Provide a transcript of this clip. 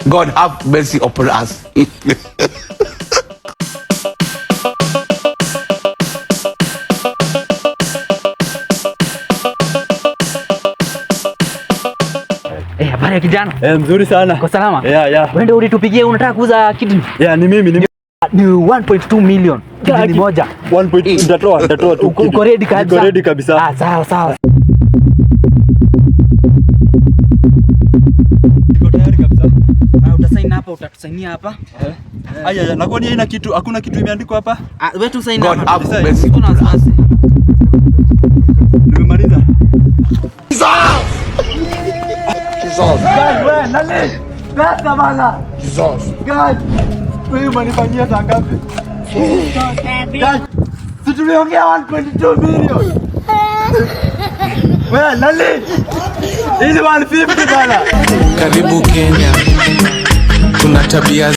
God have mercy upon us. Eh, habari ya kijana? Eh, mzuri sana. Uko salama? Yeah. Wewe ndio ulitupigia unataka kuuza kidney? Yeah, ni mimi, ni Ni 1.2 million. Kidney moja. 1 point nitatoa tu. Uko ready kabisa? Niko ready kabisa. Ah, sawa sawa. Niko tayari kabisa. Ah, utasign hapa, utatusainia hapa. Aya, ya, na kwani haina kitu, hakuna kitu imeandikwa hapa? Ah, wewe tu sign God hapa. have mercy Uko na upon us. wasiwasi. Nimemaliza. Wewe umenifanyia saa ngapi? Si tuliongea 1.2 million. Wewe nani? Ili 150 bana. Karibu Kenya, tuna tabia